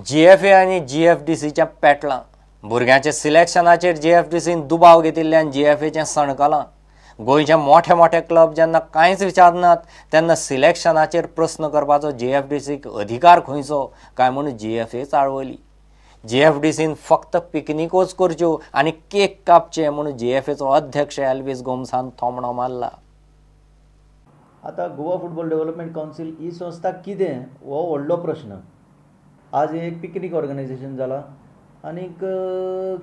GFA आनी जीएफडीसीच्या पेटलां. भुरग्यांच्या सिलेक्शनाचेर जीएफडीसीन दुबाव घेतिल्ल्यान जीएफएचें सणकलां. गोंयचे मोठे मोठे क्लब जेन्ना कांयच विचारनात तेन्ना सिलेक्शनाचेर प्रस्न करपाचो जीएफडीसीक अधिकार खंयचो काय म्हूण जीएफए चाळवली. जीएफडीसीन फक्त पिकनिकोच करच्यो आनी केक कापचे म्हूण जीएफएचो अध्यक्ष एल्वीस गोम्सान थोमणो मारला. आतां गोवा फुटबॉल डेव्हलपमेंट कावन्सील ही संस्था कितें हो व्हडलो प्रश्न. आज एक पिकनीक ऑर्गनायझेशन जाला आनीक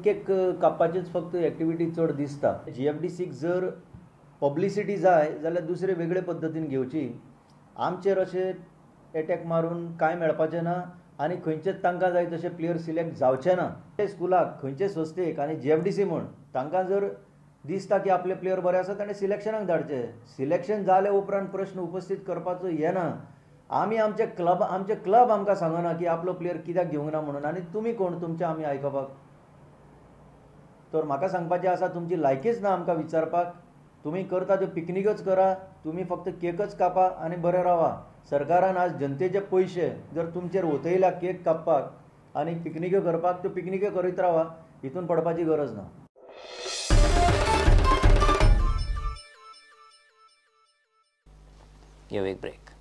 केक कापपाचीच फक्त एक्टिविटी चड दिसता. जीएफडीसीक जर पब्लिसिटी जाय जाल्यार दुसरे वेगळे पद्दतीन घेवची. आमचेर अशें एटॅक मारून कांय मेळपाचें ना आनी खंयचेच तांकां जाय तशे प्लेयर सिलेक्ट जावचे ना. स्कुलाक खंयचे संस्थेक आनी जीएफडीसी म्हूण तांकां जर दिसता की आपले प्लेयर बरे आसा ताणें सिलेक्शनाक धाडचे. सिलेक्शन जाले उपरांत प्रश्न उपस्थीत करपाचो येना. आमी आमचे क्लब आमकां सांगना की आपलो प्लेयर कित्याक घेवंक ना म्हणून, आनी तुमी कोण तुमचें आमी आयकपाक? तर म्हाका सांगपाचें आसा तुमची लायकीच ना आमकां विचारपाक. तुमी करता त्यो पिकनिकच करा, तुमी फक्त केकच कापा आनी बरें रावा. सरकारान आज जनतेचे पयशे जर तुमचेर ओतयल्या केक कापपाक आनी पिकनिक्यो करपाक, त्यो पिकनिक्यो करीत रावा, हितून पडपाची गरज ना. घेवं एक ब्रेक.